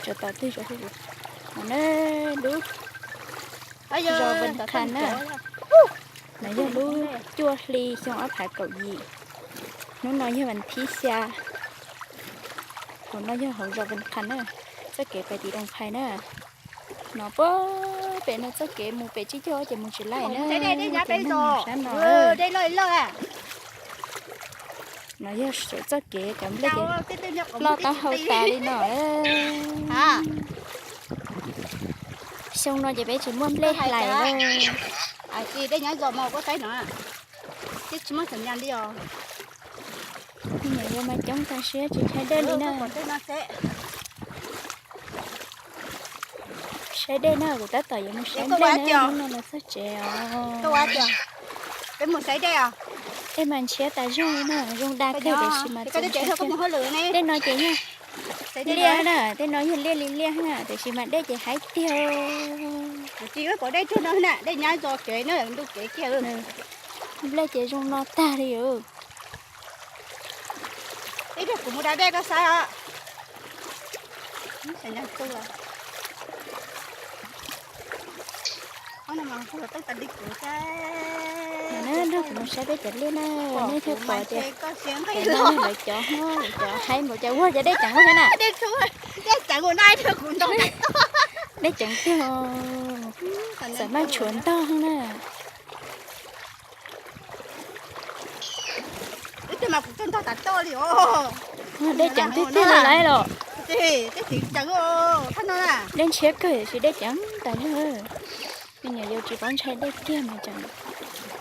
Tsov tom twg tsov hu no na, lub zos Vaj Qha na. No yog lub cuaj hli xyoo ob phav kaum yim. Hnub no yog vas thib xya. Hauv no yog hauv zos Vaj Qha na, txoj kev pais tim Rooj Phais na. No puag pem no txoj kev mus pem tsib caug ces mus tsis laij na, ces sab no. No yog saum txoj kev cov nplej ces loj taub hau tas li no. Xyoo no ces peb tsis muaj nplej hlais lawm. Nws yuav mas coob tag siab tsis tshaib dej li na. Saib dej na, kuv tab tom yuav mus saib dej na, hnub no los txog tsev os. Peb mus saib dej os. Dej mas ntshiab tas zog li na, zoo dag kawg tiam sis mas txaus ntshai thiab. Tej no ces yog liaj na, tej no yog liaj li liaj na, tiam sis mas dej ces haib tiag. Tsis pom dej tsuag no na, dej nyab zos kev na, ntuj kev kiag. Nplej ces zoo no tag li os. Ib pliag kuv mus da dej koj saib os. Nrog kuv mus saib peb cov liaj na, nej thiaj pom tias cov no yog lawv cov, lawv cov haib npaum cas. Ua cas dej ceev ua thiab na. Dej ceev tiag, xam maj tshuav ntog na. Dej ceev tiag tiag li lawm los. Dej ntshiab kawg tiam sis dej ceev tas zog. Me nyuam yaus tsis paub ntshai dej kiag mas tseem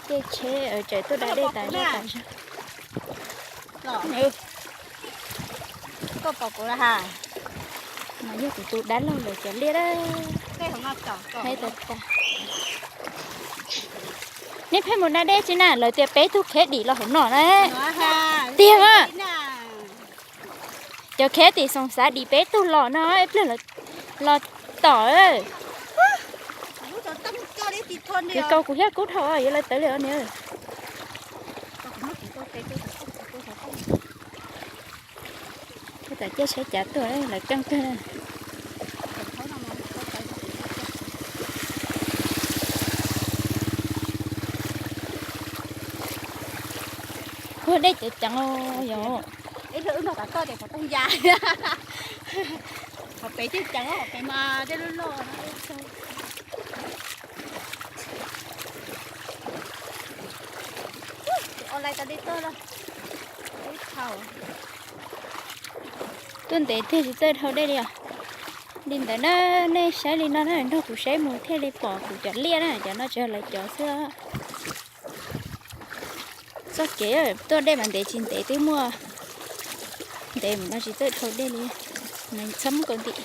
caij tsheb tseem tuaj da dej tas zog tas zog. Mas yog kuv tus dab laug lawv cov liaj a. Haib tas tas. Nej pheej mus da dej tsi na, lawv tias peb tug kheb dim los hauv no na. Tiag mas. Cov kheb tim Xoom Xav dim peb tug los no, ib pliag los tom. Yuav kaus kuv thiab kub dhau, yuav lawv tawv li os niam. Tab tom caij tsheb cav tuaj, lawv keej kawg. Ua dej ceev ceev os yog. Qhov pem ces ceev, qhov pem mas dej loj loj. Tuaj ntev tiag tsis txawj dhau dej li os. Li ntawd na, nej saib li no na, nrog kuv saib mus thiaj li pom kuv cov liaj na, cov no tsis yog lawv cov xwb. Txoj kev tuaj dej mas ntev tsis ntev twb muaj, ntev mus no tsis txawj dhau dej li, txhob muab kaus ntim.